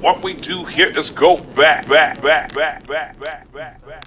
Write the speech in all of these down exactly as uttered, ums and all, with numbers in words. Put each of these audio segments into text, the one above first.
What we do here is go back, back, back, back, back, back, back, back.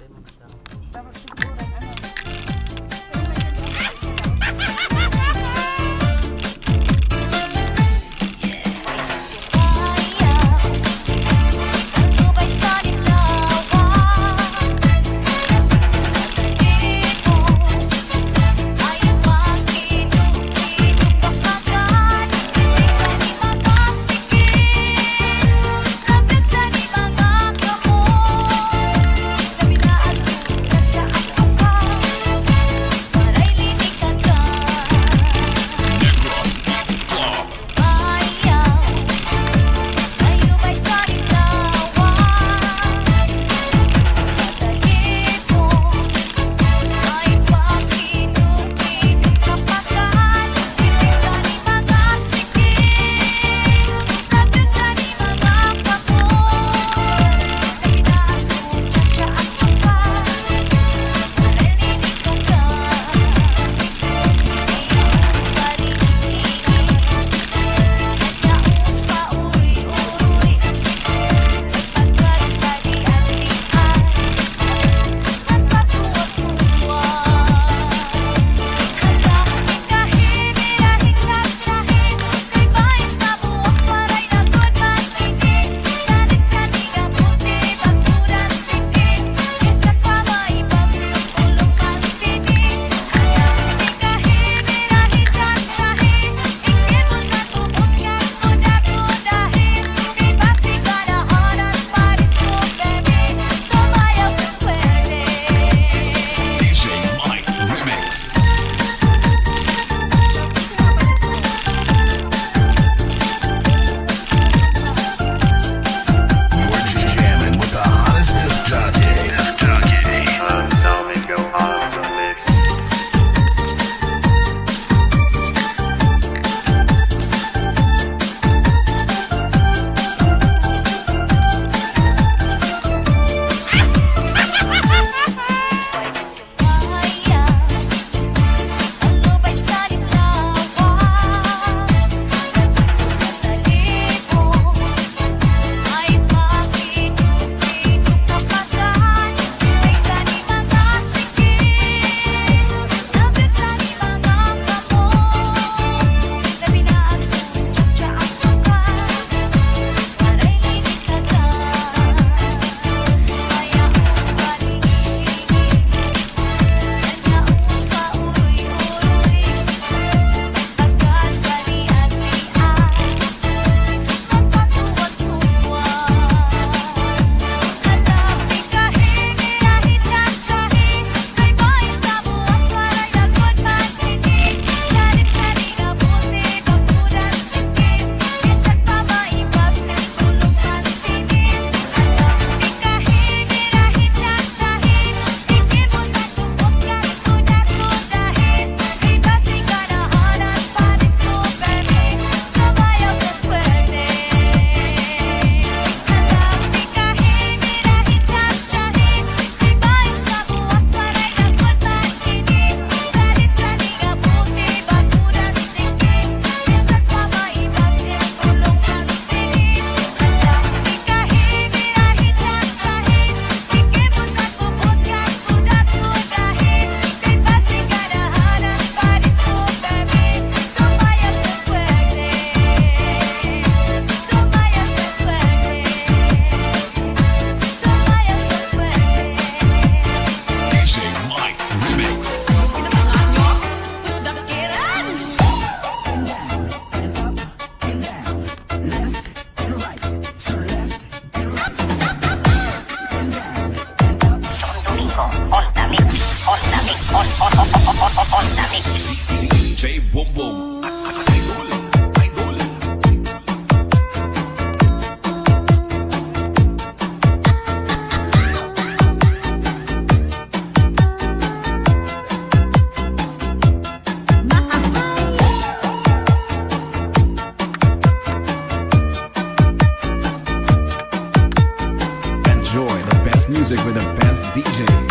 Enjoy the best music with the best D Js.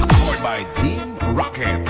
Powered by Team Rocket.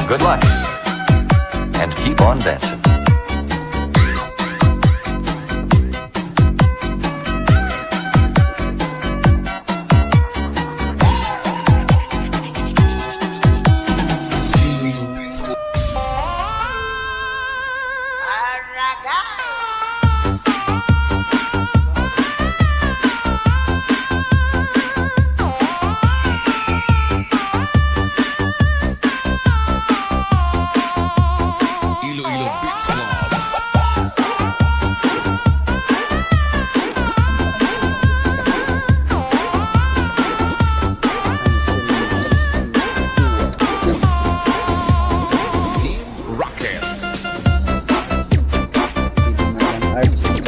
Good luck. And keep on dancing. Iloilo Beats Club. Team Rocket. Archie.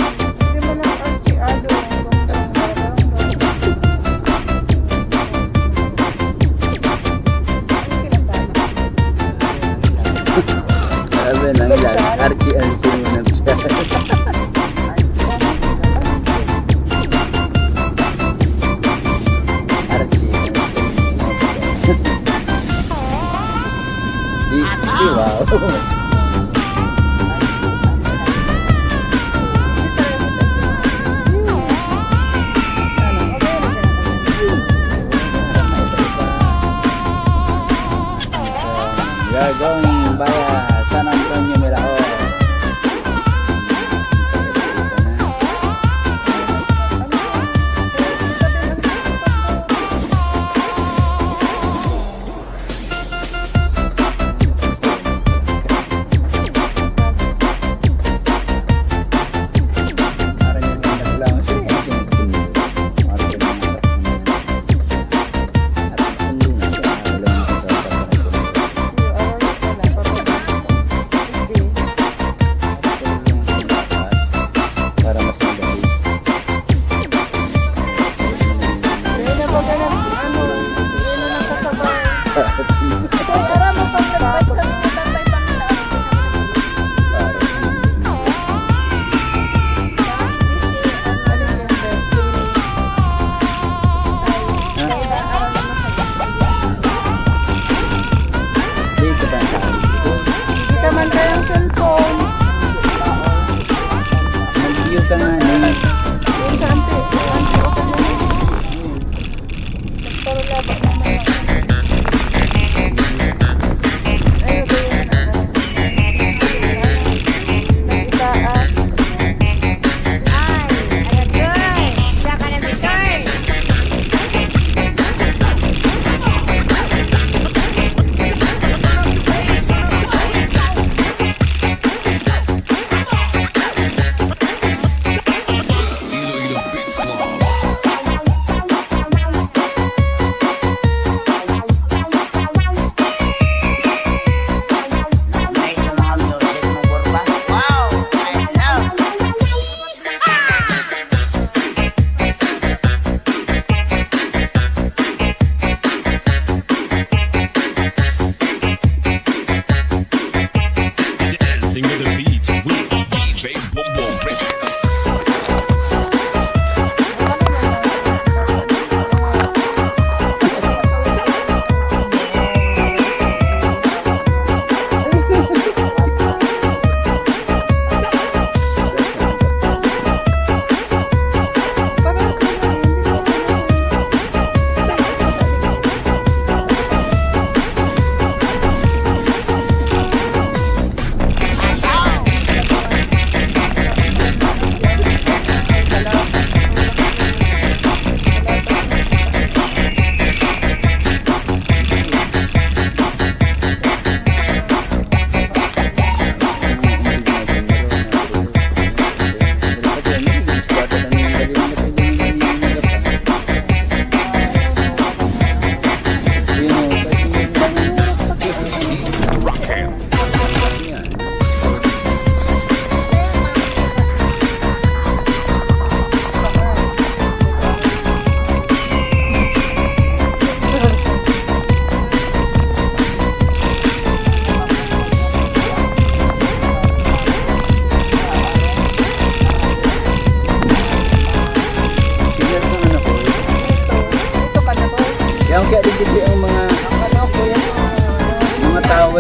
Grabe, nangilala. Archie Anselmo na siya. Archie Anselmo na siya. Di, di ba? We are going via San Antonio, Milao.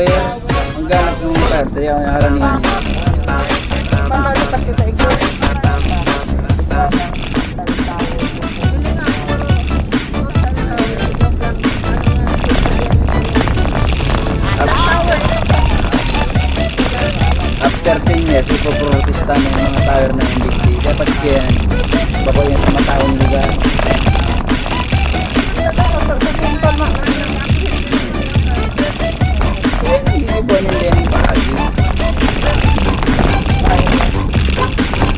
Ang ganap ng mga kaya, kaya ang haranian. Pamalipat kita, ikaw. After ten years, ipoprotesta na yung mga tower na M B C. Dapat yan, bako yan sa mataong lugar. Yan ang ginagawa niya din yung paagi.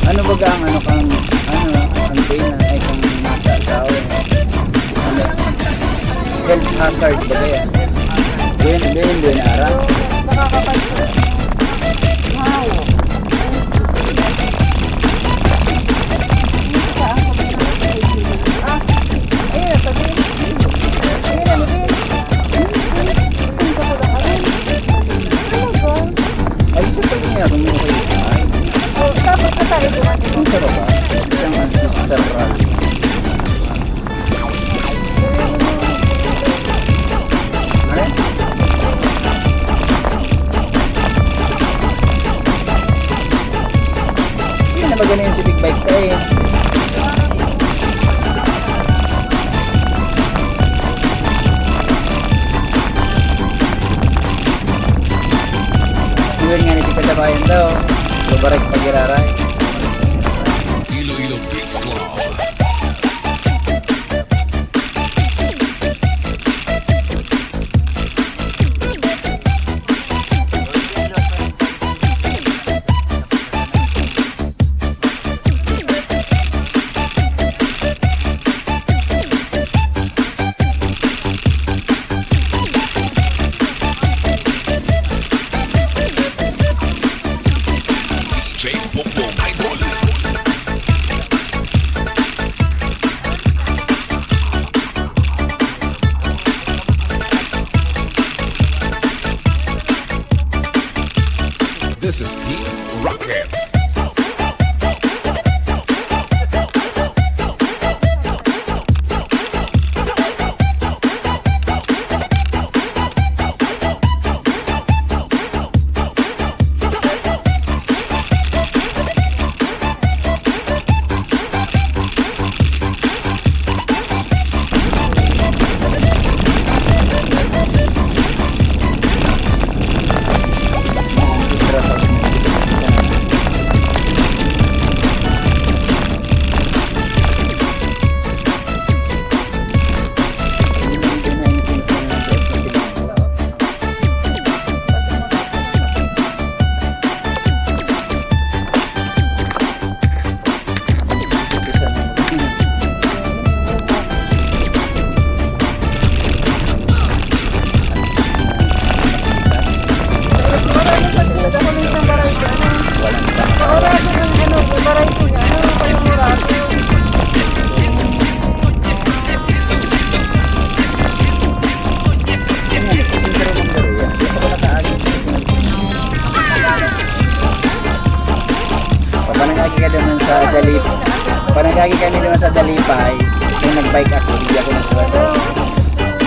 Ano ba ang ano kang, ano, ang pain na, ay, kang nasa tao? Ano? Health hazard ba kaya? Ganyan, ganyan, ganyan, ara? Nakakapag-, wow. Ay, isa pa rin ako, may okay. Ay, ang sarap, ah. Isang ancestral. Ano? Hindi na magaling si Big Bike tayo eh. Iwan nga ni si Kasabayan daw. Babarag pag-iraray. Iloilo Beats Club. J Bongbong Idol. This is Team Rocket. Panag-agi ka naman sa Dalip-, panag-agi kami naman sa Dalipay. Yung nag-bike ako, hindi ako nagbukas.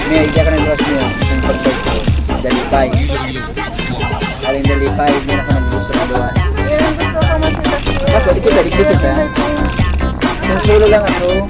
May, hindi ako nagbukas niyo. Yung pag-bike ko, Dalipay. Aling Dalipay, hindi na ako nagbukas na luwas. Ako, di kita, di kita. Yung solo lang ako.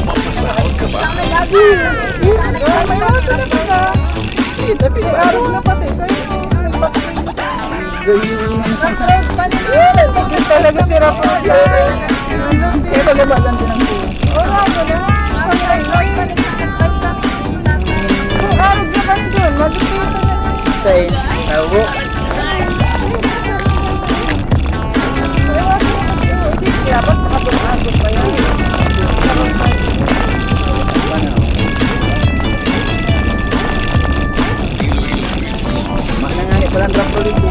Mapasahod ka ba? Ay, may auto na pala. Hindi, tapi araw na pati. Kayo, Hindi talaga si Rafa. Kaya pababa lang din ang buhay. Kung arog na ba yun? Mabitiyo ka na. Sa in-, tao. Dapat makapag-agos pa yan. Iloilo Foods Mall. Manangani pa lang trapto dito.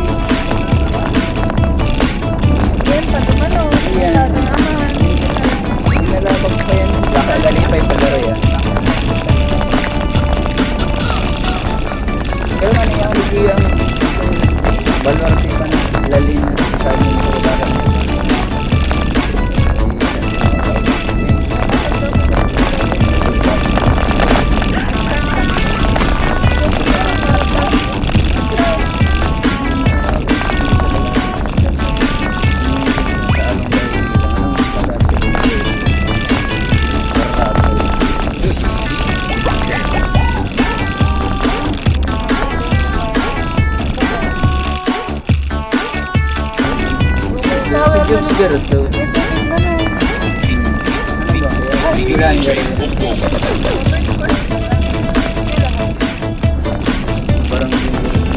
Yan, pag umano, Yan. Nalabag pa yan. Baka galipay pala rin yan. Pero ano yan, hindi yung baluarte pa na lalim na sa kami sa babae. Siguro to. Ano ba? Ay, sila ang galing. Barangay.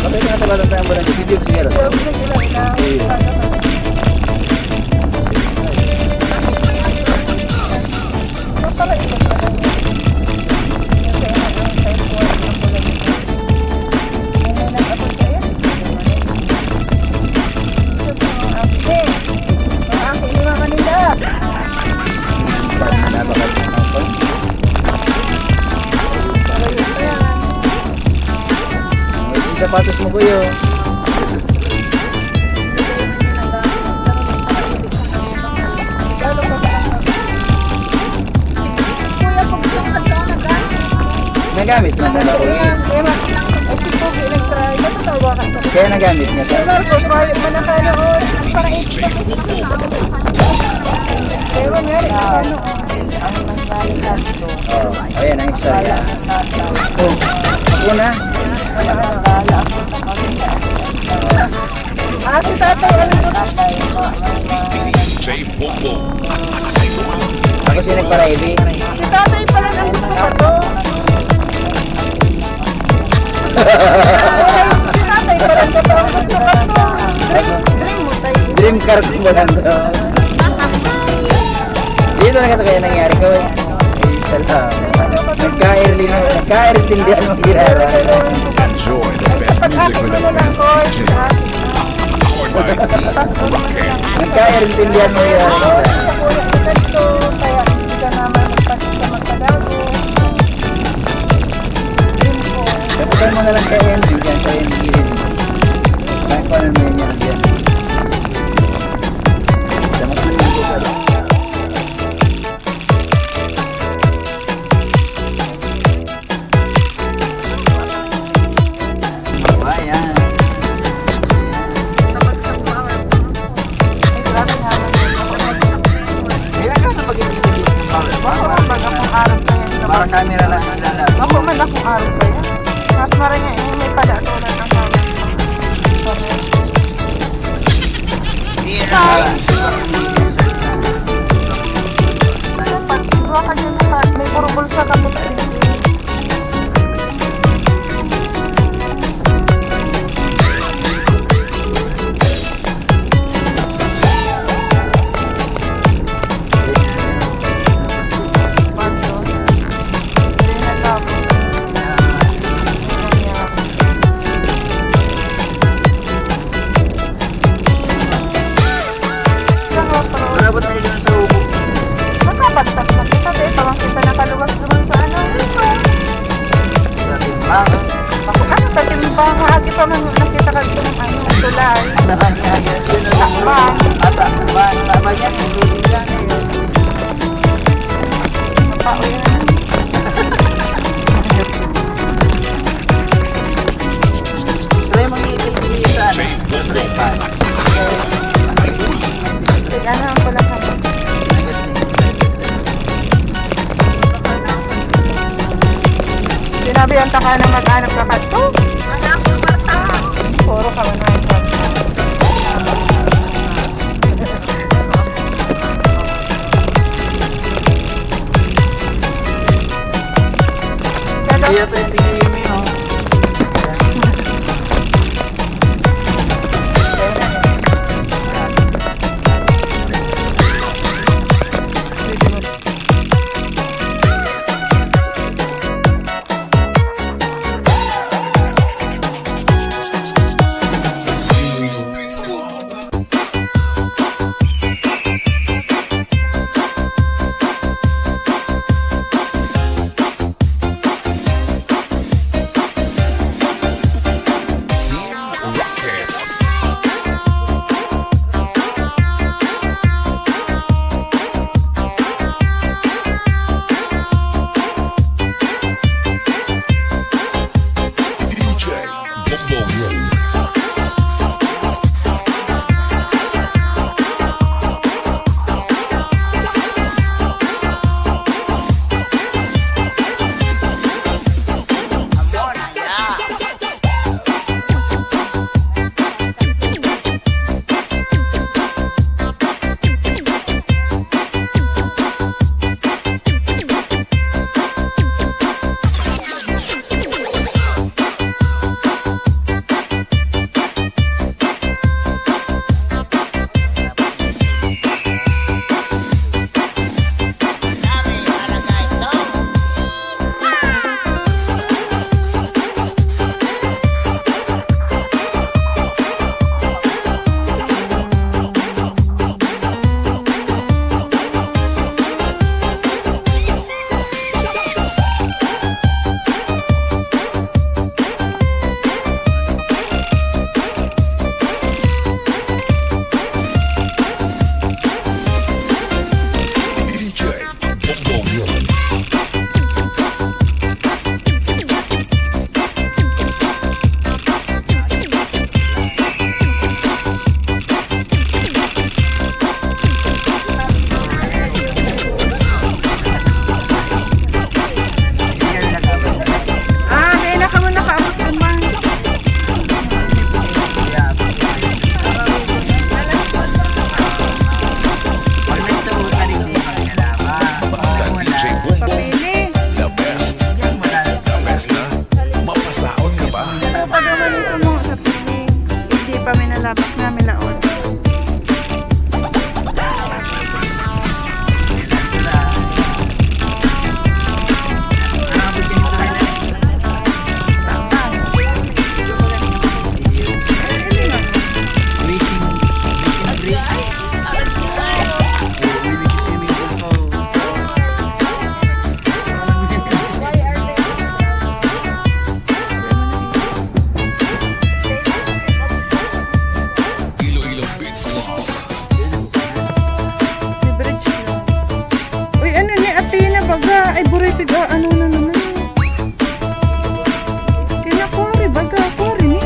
Bakit nga tawagan tayo ang barangay? Video siya. Eh. Parang nabakal na ako. Ang sapatos mo, kuya. Nagamit mo na laro. Kaya nagamit niya to. Ewan nga rin, ano. Oh, ayan ang istorya. Oh, ako na. Ah, si tatay, ano to? Ako siya nagpa-review. Si tatay pala ang gusto ko to. Si tatay pala ang gusto ko to. Dream, dream mo tayo. Dream car ko ba lang to? Dito na ka kaya nangyari ko eh. Ay, salamat. Nagka-early na, nagka-early tindihan mo ginagawa. Enjoy the best music with the best D J. Powered by Team Rocket. Nagka-early tindihan mo ginagawa. Taputan mo na lang sa N B, dyan sa N B rin. Bakit ko ano na yun yan, dyan? Sa mas nandito pa rin. Ayan. Kailangan na maging power. Para, para, para camera lang ang lalabas. Ako man, akong araw pa yan. Mas marami nga, eh, may pala, ano, na ang camera. Hi! Pag-iwa ka dyan, may puro bulsa kami. Malabot na yun sa ubo. Nakapagtas na kita, te. Tawang kita nakaluwas naman sa ano. Sa timbang. Ako, ano, sa timbang? Maagi pa man nakita ka dito ng ano, tulay. Ano ba niya? Takbang. Ata, ba, ba niya? Tao yan. Try mo yung isa sa ano. Tig-ano ang kulang ka. Sabi ang taka na maghanap ka kadto. Puro ka man ang Iya, trending yung Yumi, oh. Ah, dai na kamo nakaabot man. Basta D J Bongbong, the best. The best na. Mapasaon ka ba? Ito pa naman ito mo sa piling. Hindi pa minalabak namin laon. Iloilo Beats Club. Uy, ano ni Athena baga? Ay, buray, piga, ano na naman? Kina quarry baga, quarry ni?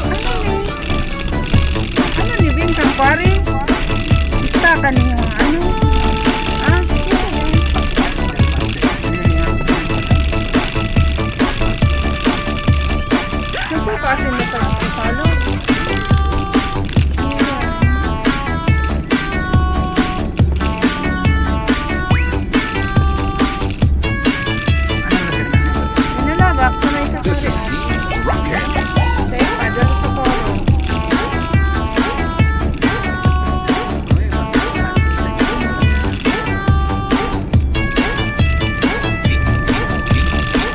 Ano ni? Ano ni, Bing, kang quarry? Basta ka ni yung ano? Ah, sige, sige. Nagpapaasin na sa salon. Ano na ba? Kung may sa This is Team Rocket. Sa iyo, Padre Socorro.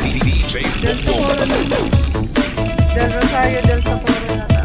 D J Del Socorro. Del Rosario, Del Socorro na ta.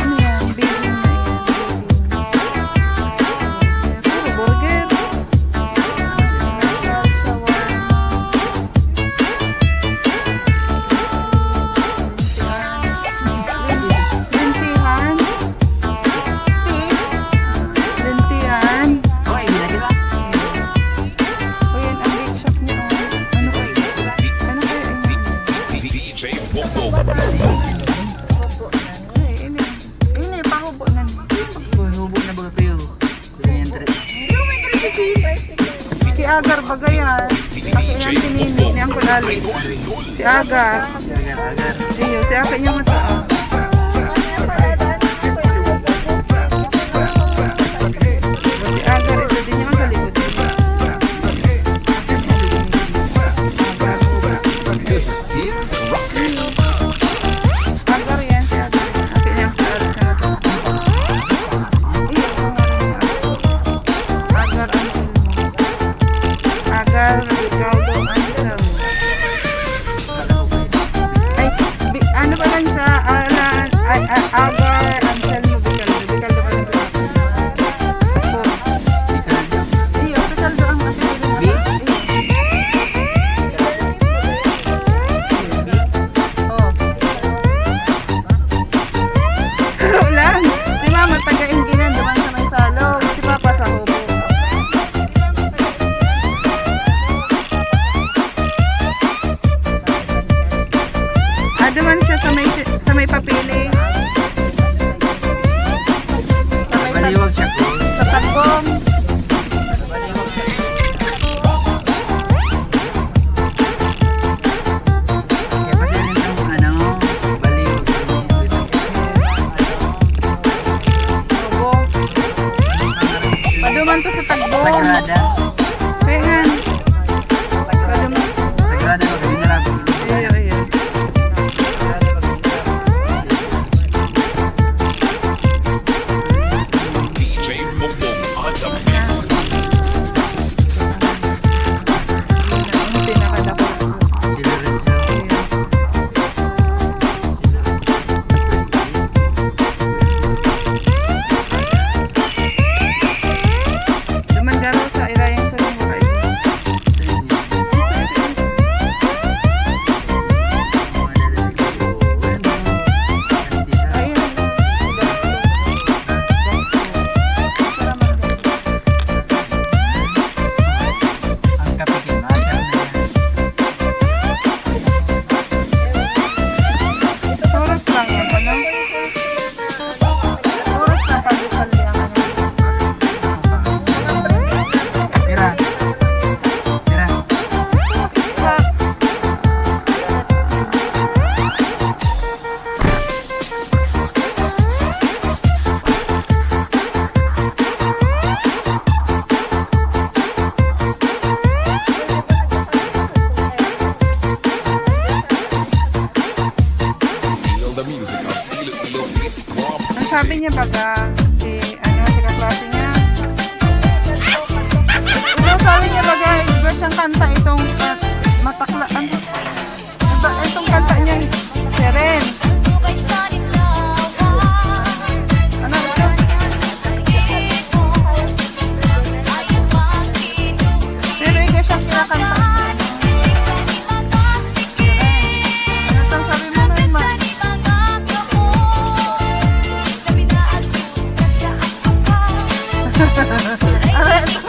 Ano yan? Baby na yan. Ay, ini. Ini, pahubo na ni. Uy, hubo na ba kayo? Ganyan, Dre. Si Agar baga yan. Kasi yan si Nini, ni Uncle Ali. Si Agar. Agar, Agar. Iyo, si Agar yung mata, oh. Si Agar, isa din yung sa likod. This is Team Rock. Agar yan, si Agar. Akin yan, si Agar. Iyo, ang ngalan niya. Agar Anselmo. Agar Ricardo Anselmo. Ay, bi-, ano ba lang siya? Alan, ay, a-, Agar Anselmo Vicaldo. Vicaldo ba lang siya? Opo. Vicaldo? Iyo, Vicaldo ang apelyido niya. Vic? Iyo. Oh. Wala. Si Mama, taga Ingginan, duman sa may Salog. Si Papa, sa Hubo. Ah, duman siya sa may, sa may Papili. Sa may Tag-, Baliwag siya, bro. Sa Tagum. Kaya kasi yun yung, ano, baliw. Opo. Paduman to sa Tagum. Sagrada. Kaya nga. Paduman. Sagrada, pag binarabog. Iyo, iyo. D J Bongbong on the mix. Ang pinakadako. Duman garo sa irayang sulong mo kayo. Ang kapitin, master na yan. Oras lang yan, ano? Oras lang pag-isali ang ano. Tira. Tira. Feel the music of Iloilo Beats Club. Ang sabi niya baga, si, ano, si kaklase niya. Ang sabi niya baga, iba siyang kanta itong, ah, matakla, ano? Ito, itong kanta niya, Seren. Ano ito? Pero ikaw siya kinakanta. Seren. Ano itong sabi mo na yun, ma? Aray, ito.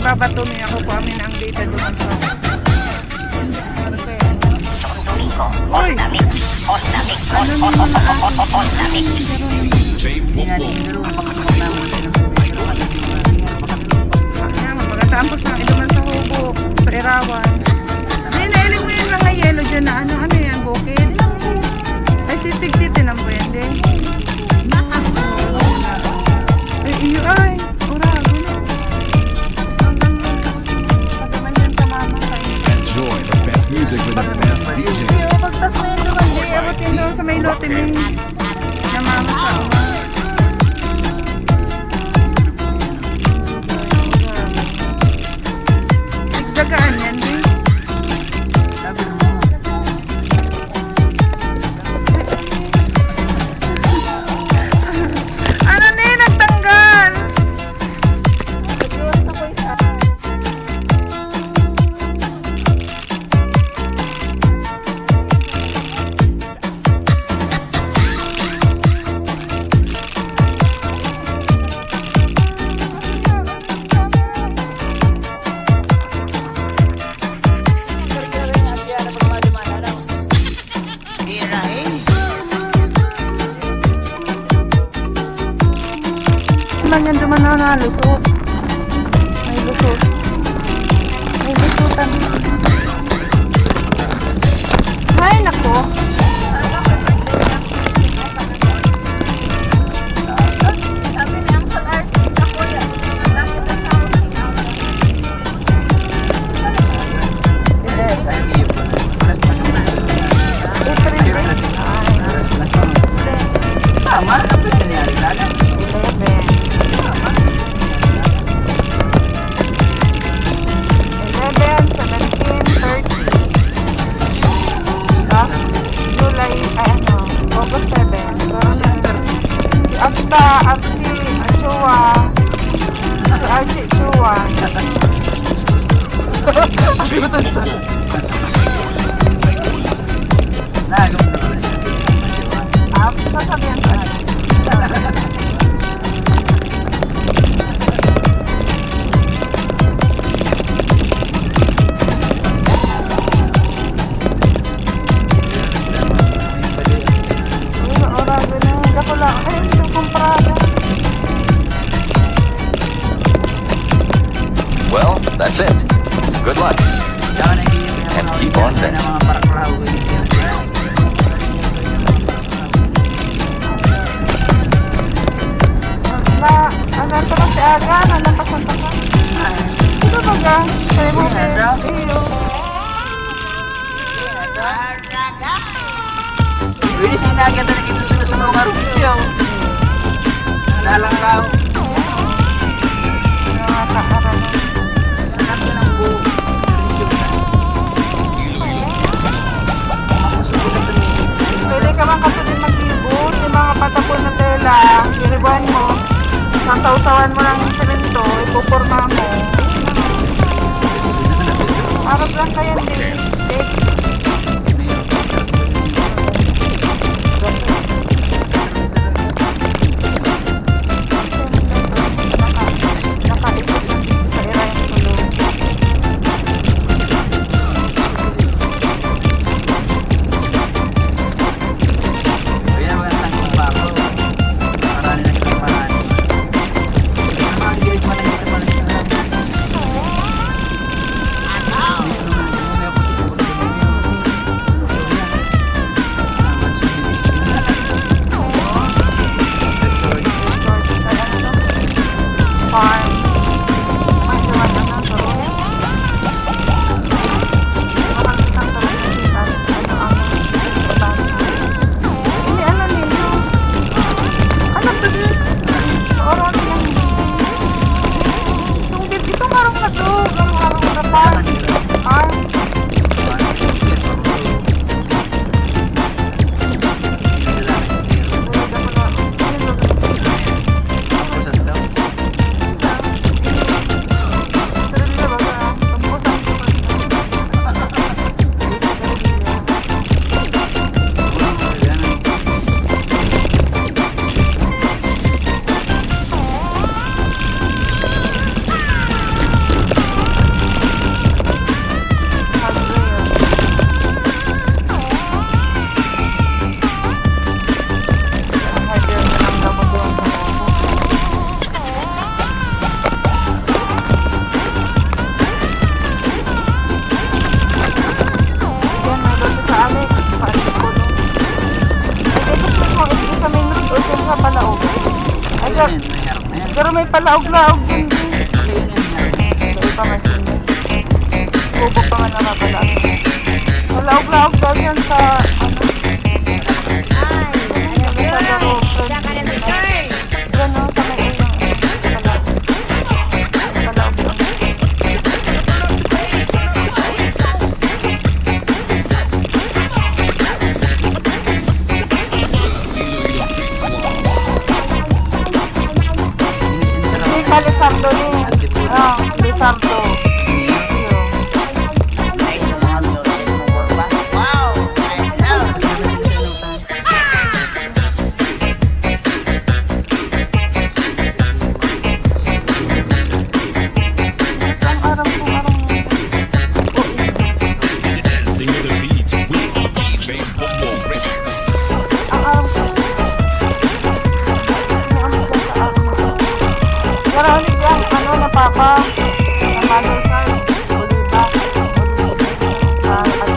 Sabato niya ako po amin ang data doon sa. Ano kaya? Uy! Ano naman ang Ayan, maganda ang puso ng inuman sa hubo, sa irawan. Ay, nailing mo yung mga yelo dyan na ano, ano yan, bukid? Ay, sitig-sitig lang po yan, din. Ay, iyo, ay. Ora, gulo. Hanggang pagkaman yan sa mama, sa inyo. Enjoy the best music with the best D J. Iyo, pagtas mo yung duman, di, abot yung doon sa may lote ni, na mama sa uma. Nagdagaan yan, di? Ano ni? Nagtanggal! Man yan duman na nalusot. May lusot. May lusutan. Ay, nako. Sabi ni Uncle Art, "Ako yan." Tama na ba nangyari talaga? Eleven. Eleven, seventeen, thirty. Diba? July, ay ano, August seven. Si Asta, Archie, Achua. Si Archie, Achua. Ah, sasabihan ko na. Ayun, ora, ganun. Dako lang. Ay, hindi ko kumprado. Well, that's it. Good luck. And keep on dancing. Na, ano, ito na si Aga, nalapasan pa ka. Ito ba ga? Sa'yo mo, Iyo. Pwede siya na agad na nakita sila sa mga rugya, oh. Dalang ka, oh. Mga kaarawan. Sa kanta ng buo. Pwede ka man kasi din mag-ibon, yung mga patapon na tela, iribuan mo, sasawsawan mo ng semento, ipuporma mo. Arog lang kayo, Dave. May palaog-laog din, di. Sa iba man din. Kubo pa man ang mabalaog. Palaog-laog daw yan sa, ano, Ay, ano sa yan? Garofan. Sa kanan ni Carl. Diyan, no, sa may unang, ano, palaog. Palaog-laog. Hindi ka Lizardo ni. Ah, Lizardo. Ang aram ko, aram mo. Dancing to the beat with D J Bobo Remix. Ang aram ko. Ang aram ko sa aram ko. Pero ano yan? Ano na, Papa? Ang mother side. Oliva. Oliva. Ah, ano?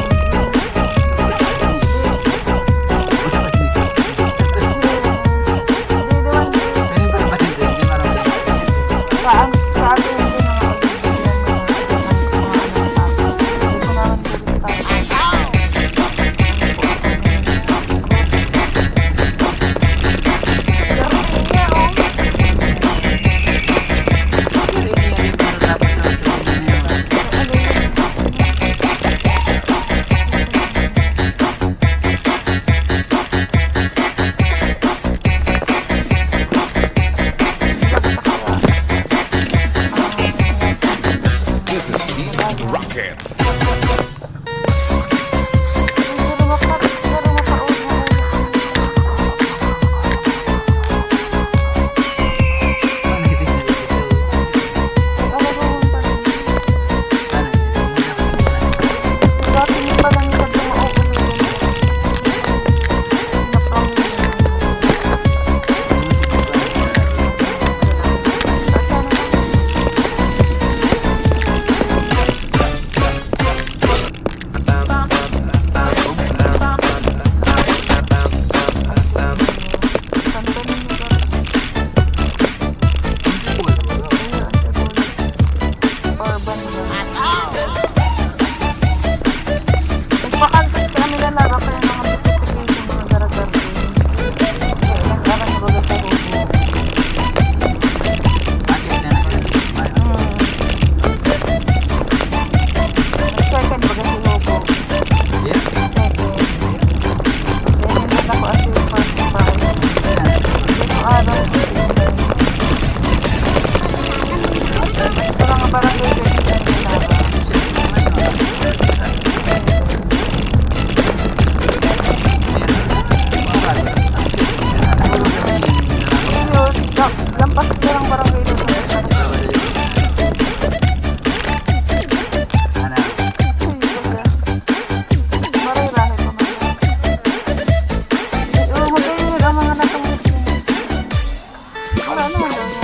Saan? Sa atin yung mga oliva yan, mga, mga, mga, ano, hindi ko naman. This is Team Rocket. Nagpakaltas kami na lang, kaya mga beautification, mga garagar. Kaya lang, parang nabaga sa hubo. Second baga si Lobo. Second. Second din ako as yung first prize. Dito araw. Sa mga barangay din sa Mindanao. Ayun, la-, lampas ko lang barangay din sa Mindanao. Ano? Maray-rahay pa man. Oo, magayon ang mga natungod ko. Wala naman daw yan.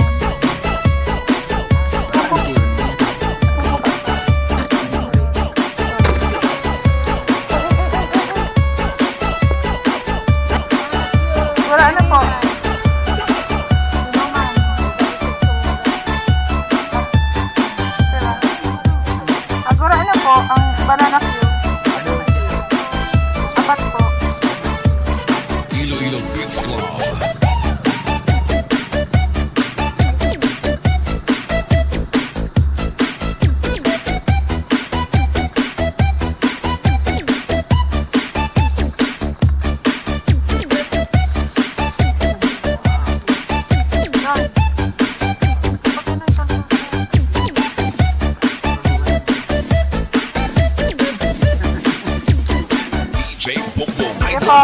Wala na po. Agora ano po ang banana cue? Apat po. Iloilo Beats Club. D J Bongbong. Sige po.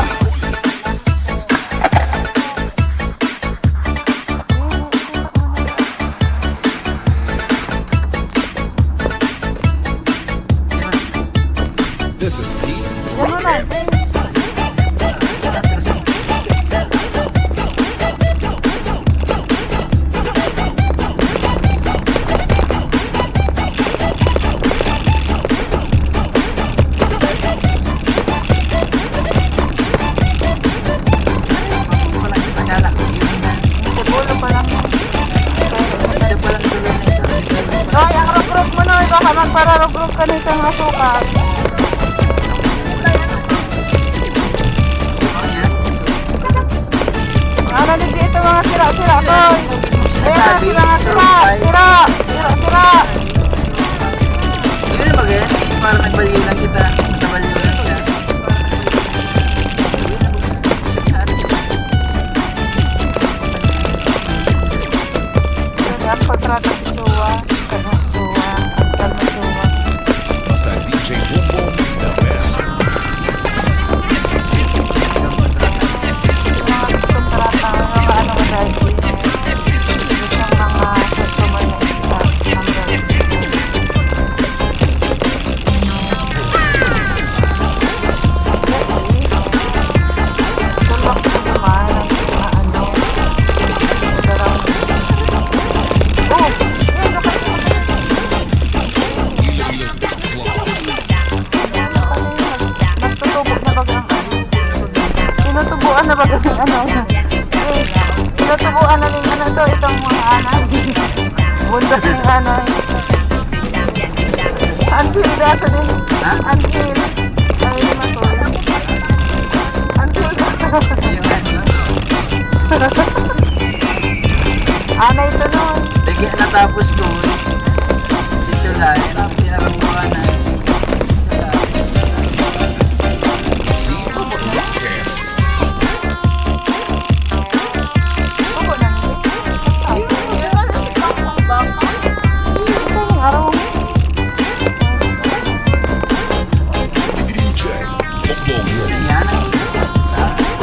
This is Team Rocket. Rarugog ka na isang nasukat. Ano, digdi ito mga sira-sira, boy? Ayan na, sira nga, sira. Sira, sira, sira. Hindi na ba ganyan? Parang nagbaliw lang kita. Nagbaliw lang siya. Ang pagtrata sa jowa, kanya jowa, ang kalma jowa. Basta D J Boom Boom, the best. Mga kontrata, mga ano, dahil isang mga customer na isa, number one. Tinutubuan na ba ang ano? Tinutubuan na rin ano to, itong mga anay. Bundok ng anay. Ang sida sa din. Ha? Ang sida. Ay, di matuloy. Ang sida. Anay to, no? Sige, natapos ko. Dito na, yun ang pinakakuha na.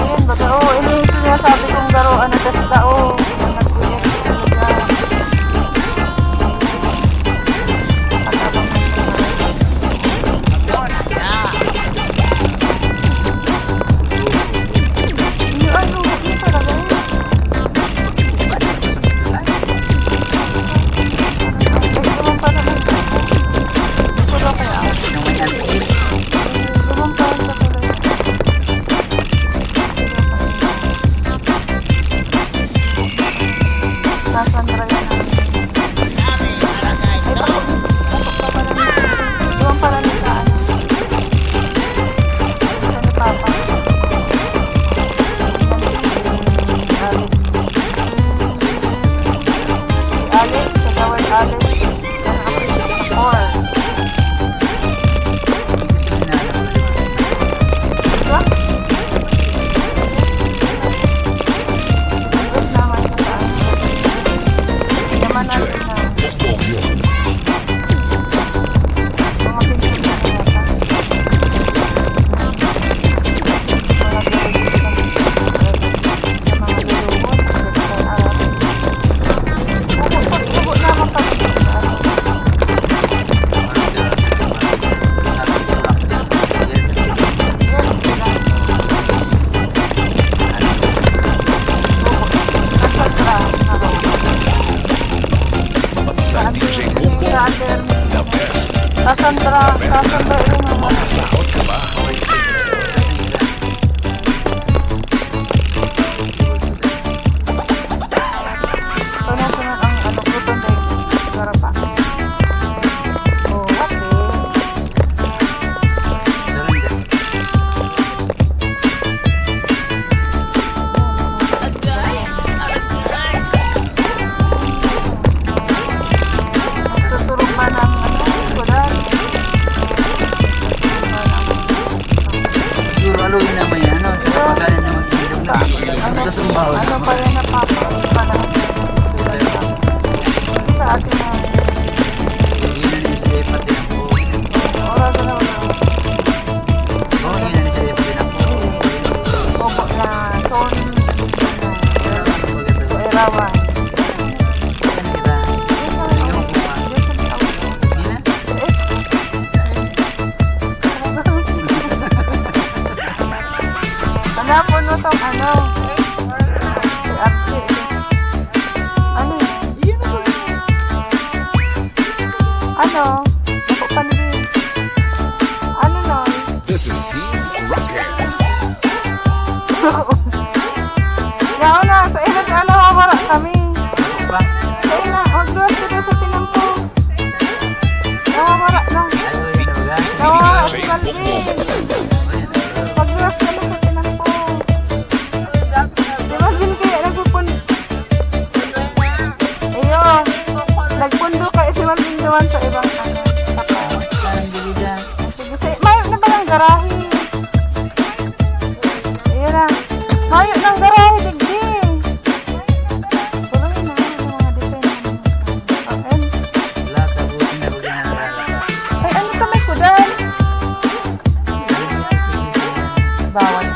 Ayan, baga, oh, ini yung sinasabi kong garo, ano, tas tao. Sasandra yan, ah. Ay, takot. Takot pa pala nito. Iwan pala nito, ano. Ano ni Papa? Si Alex, kagawad Alex. Four. Diba? Ubus naman siya sa ano. Yaman natin na. Mga pinsan na yata. Mga pinsan na yata. Sa mga lulungon, sa mga Arab. Bubo, bubo naman kami sa Arab. Basta D J Boom Boom, the best. Sasandra, sasandra, makasahod ka ba? Ito na, sunod ang ano, gutom na yung siguro pa. Oh, okay. Nagtuturog pa ng ano, kulang. Siguro, aloy naman yan, ano? Sa pagkain na mag-inom na. Ano, ano pa yan, napapa-, ano pa na? Sa atin na. Hindi na siya ipatira po. Wala ka na, wala. Oh, hindi na siya ipatira po. Bobo na. Sorry. Irawan. Hindi na. Hanapon mo tong ano? Si Archie. Ano yan? Ano? Ako pa nila. Ano, Noy? This is Team Rocket. Yaon na, sa ilang ano, wala kami. Sa ilang, magluwas ka daw sa tinampo. Nawawala na Pag-relax ka na sa tinan ko. Imagine kaya nagpupun-, iyo, nagpundo kayo si Marvin duman sa ibang ano, saka. Parang dividan. Sige, sige. Mayo na ba yung garahe? Ayun na. Mayo ng garahe, digdi. Pero yun na, yung mga design na mga, ah, and Wala, tabusin na, wala na. Ay, ano ka, may kudan? Bawal.